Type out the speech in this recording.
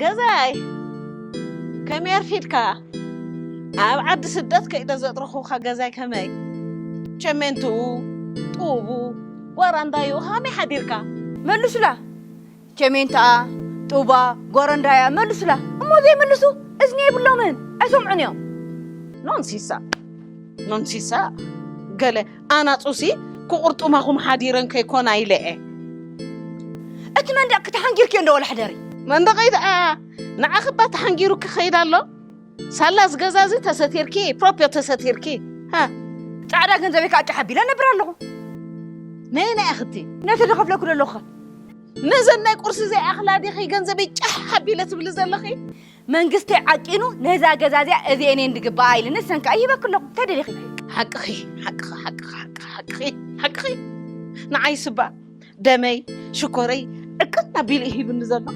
ገዛይ፣ ከመይ ኣርፊድካ? ኣብ ዓዲ ስደት ከይደ ዘጥረኹኻ ገዛይ ከመይ? ቸሜንትኡ፣ ጡቡ፣ ጓራንዳዩ ከመይ ሓዲርካ? መልሱላ። ቸሜንትኣ፣ ጡባ፣ ጓራንዳያ መልሱላ። እሞ ዘይምልሱ እዝኒ የብሎምን፣ ኣይሰምዑን እዮም። ኖንሲሳ፣ ኖንሲሳ፣ ገለ ኣናጹሲ ክቑርጡማኹም ሓዲረን ከይኮና ኢለ እየ። እቲ መንደቕ ክተሓንጊርክዮ እንዶ ወላ ሕደሪ። መንደቐይ ደኣ ንዓኺ እባ ተሓንጊሩ ክኸይድ ኣሎ። ሳላ ዝገዛዚ ተሰቲርኪ፣ ፕሮፕዮ ተሰቲርኪ። ሃ። ጻዕዳ ገንዘበይ ከዓ ጫሕ ኣቢለ ነብር ኣለኹ። ነየናይ ኣኽቲ? ነቲ ዝኸፍለኩ ዘለኹ። ነዘን ናይ ቁርሲ ዘይኣኽላ ዲኺ ገንዘበይ ጫሕ ኣቢለ ትብሊ ዘለኺ? መንግስቲ ዓቂኑ ነዛ ገዛ እዚኣ እዚኤን እየን ዝግብኣ ኢሉ ንሰን ከዓ ይህበኪ ኣለኹ። ተደሊኺ። ሓቅኺ፣ ሓቅኺ፣ ሓቅኺ፣ ሓቅኺ፣ ሓቅኺ፣ ሓቅኺ። ንዓይ ስባ ደመይ ሽኮረይ ዕቅን ኣቢሉ እዩ ሂብኒ ዘሎ።